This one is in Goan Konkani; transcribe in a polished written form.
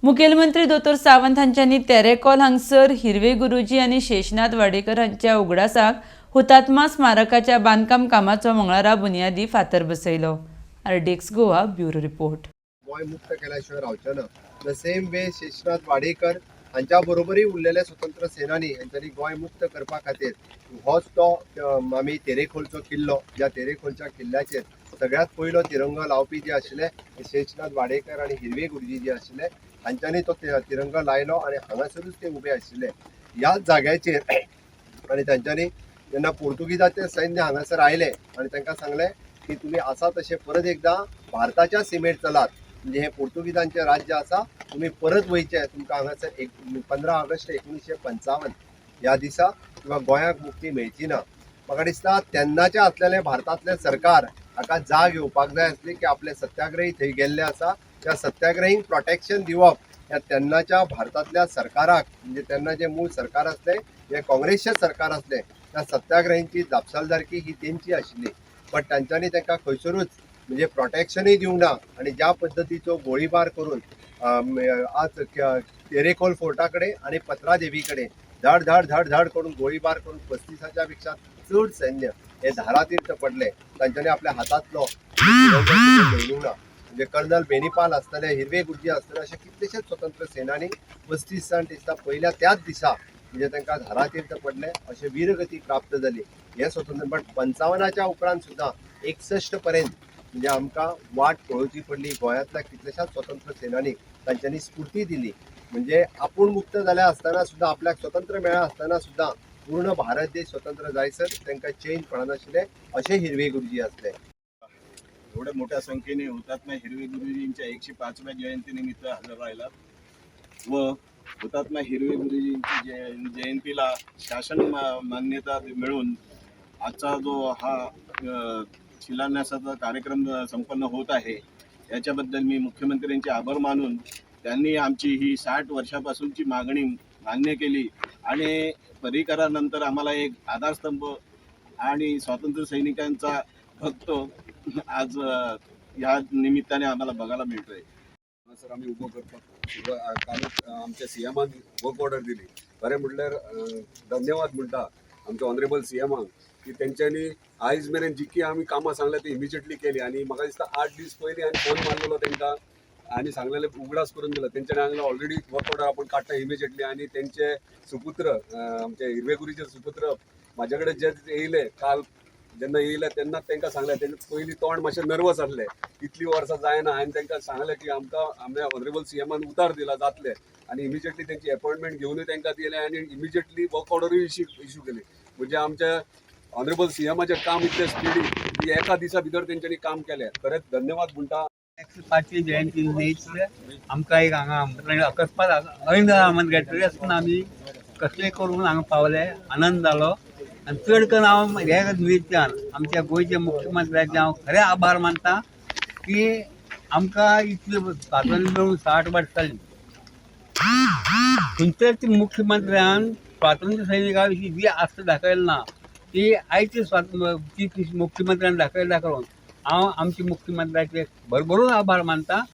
मुखेलमंत्री दोतोर सावंत हांच्यांनी तेरेखोल हांगसर हिरवे गुरुजी आनी शेषनाथ वाडेकर हांच्या उगडासाक हुतात्मा स्मारकाच्या बांदकाम कामाचो मंगळारा बुनियादी फातर बसयलो. RDX Goa, bureau report. Goa मुक्त केल्या शिवाय रावचें ना. The same way Sheshnath Wadekar हांच्या बरोबरय उरलेले स्वतंत्र सेनानी हांच्यांनी गोंय मुक्त करपा खातीर होच तो आमी तेरेखोलचो किल्लो, ज्या तेरेखोलच्या किल्ल्याचेर सगळ्यांत पयलो तिरंगो लावपी जे आशिल्ले ते शेषनाथ वाडेकर आनी हिरवे गुरुजी जे आशिल्ले, हांच्यांनी तो तिरंगो लायलो आनी हांगासरूच ते उबे आशिल्ले ह्याच जाग्याचेर. आनी तांच्यांनी जेन्ना पोर्तुगीजाचें सैन्य हांगासर आयलें आनी तांकां सांगलें की तुमी आसा तशें परत एकदां भारताच्या सिमेर चलात, म्हणजे हें पोर्तुगीजांचें राज्य आसा, तुमी परत वयचे, तुमकां हांगासर एक 15 ऑगस्ट 1955 ह्या दिसा किंवा गोंयाक मुक्ती मेळची ना. म्हाका दिसता तेन्नाचें आसलेलें भारतांतलें सरकार हाका जाग येवपाक जाय आसली की आपले सत्याग्रही थंय गेल्ले आसा, त्या सत्याग्रहींक प्रोटेक्शन दिवप ह्या तेन्नाच्या भारतांतल्या सरकाराक, म्हणजे तेन्ना जें मूळ सरकार आसलें, हें काँग्रेसचें सरकार आसलें, त्या सत्याग्रहींची जापसालदारकी ही तेंची आशिल्ली. बट तांच्यांनी तांकां खंयसरूच म्हणजे प्रोटेक्शनूय दिवंक ना आनी ज्या पद्दतीचो गोळीबार करून आज तेरेखोल फोर्टा कडेन आनी पत्रादेवी कडेन धाड धाड धाड धाड करून गोळीबार करून 35च्या पेक्षा चड सैन्य हे धारातीर्थ पडले. तांच्यांनी आपल्या हातांतलो तिरंगो सुद्दां दवरूंक ना. म्हणजे कर्नल बेनीपाल आसतले, हिरवे गुरुजी आसतले, अशे कितलेशेच स्वतंत्र सेनानी, 35 जाण दिसता पयल्या त्याच दिसा म्हणजे तांकां धारातीर्थ पडले, अशे वीरगती प्राप्त जाली हे स्वतंत्र. बट 55च्या उपरांत सुद्दां 61 पर्यंत म्हणजे आमकां वाट पळोवची पडली. गोंयांतल्या कितल्याशाच स्वतंत्र सेनानीक तांच्यांनी स्फूर्ती दिली. म्हणजे आपूण मुक्त जाल्या आसतना सुद्दां, आपल्याक स्वतंत्र मेळ्ळा आसतना सुद्दां पूर्ण भारत देश स्वतंत्र जायसर तांकां चेन पडनाशिल्ले, अशे हिरवे गुरुजी आसले. एवढ्या मोठ्या संख्येने हुतात्मा हिरवे गुरुजींच्या 105व्या जयंतीनिमित्त हजर राहिला व हुतात्मा हिरवे गुरुजींची जयंतीला शासन मान्यता मिळून आजचा जो हा शिलान्यासाचा कार्यक्रम संपन्न होत आहे, याच्याबद्दल मी मुख्यमंत्र्यांचे आभार मानून त्यांनी आमची ही 60 वर्षापासूनची मागणी मान्य केली आणि पर्रीकरानंतर आम्हाला एक आधारस्तंभ आणि स्वातंत्र्य सैनिकांचा भक्त आज ह्या निमित्ताने आम्हाला बघायला मिळतोय. हांगासर आमी उबो करपाक सुरवात कालूच आमच्या सीएमान वर्क ऑर्डर दिली. खरें म्हटल्यार धन्यवाद म्हणटा आमच्या ऑनरेबल सीएमाक की तेंच्यांनी आयज मेरेन जितकी आमी कामां सांगल्या ती इमिजिएटली केली. आनी म्हाका दिसता 8 दीस पयलीं आनी फोन मारलेलो तांकां आनी सांगलेलें, उगडास करून दिलो. तेंच्यांनी सांगलें ऑलरेडी वर्क ऑर्डर आपूण काडटा इमिजिएटली. आनी तेंचे सुपुत्र, आमचे हिरवे गुरुचे सुपुत्र म्हाजे कडेन जे येयले काल, जेन्ना येयले तेन्ना तांकां सांगलें. तेंचे पयलीं तोंड मातशें नर्वस आसलें, इतली वर्सां जायना. हांवें तांकां सांगलें की आमकां आमच्या ऑनरेबल सीएमान उतार दिला, जातलें. आनी इमिजिएटली तेंची अपॉयंटमेंट घेवनूय तांकां दिलें आनी इमिजिएटली वर्क ऑर्डरूय इश्यू इश्यू केली. म्हणजे आमच्या ऑनरेबल सीएमाचें काम इतलें स्पिडी की एका दिसा भितर तेंच्यांनी काम केलें. खरेंच धन्यवाद म्हणटा. 105वी जयंती निमित्त आमकां एक हांगा अकस्मात ऐन घेतलें आसतना आमी कसलें करून हांगा पावले, आनंद जालो. आनी चड करून हांव हे निमित्तान आमच्या गोंयच्या मुख्यमंत्र्याचे हांव खरें आभार मानता की आमकां इतलें स्वातंत्र्य मेळून 60 वर्सां जालीं, खंयच्याच मुख्यमंत्र्यान स्वातंत्र्य सैनिका विशीं जी आस्था दाखयली ना, ती आयचे स्वातंत्र्य ती मुख्यमंत्र्यान दाखयली. दाखोवन हांव आमच्या मुख्यमंत्र्याचे भरभरून आभार मानता.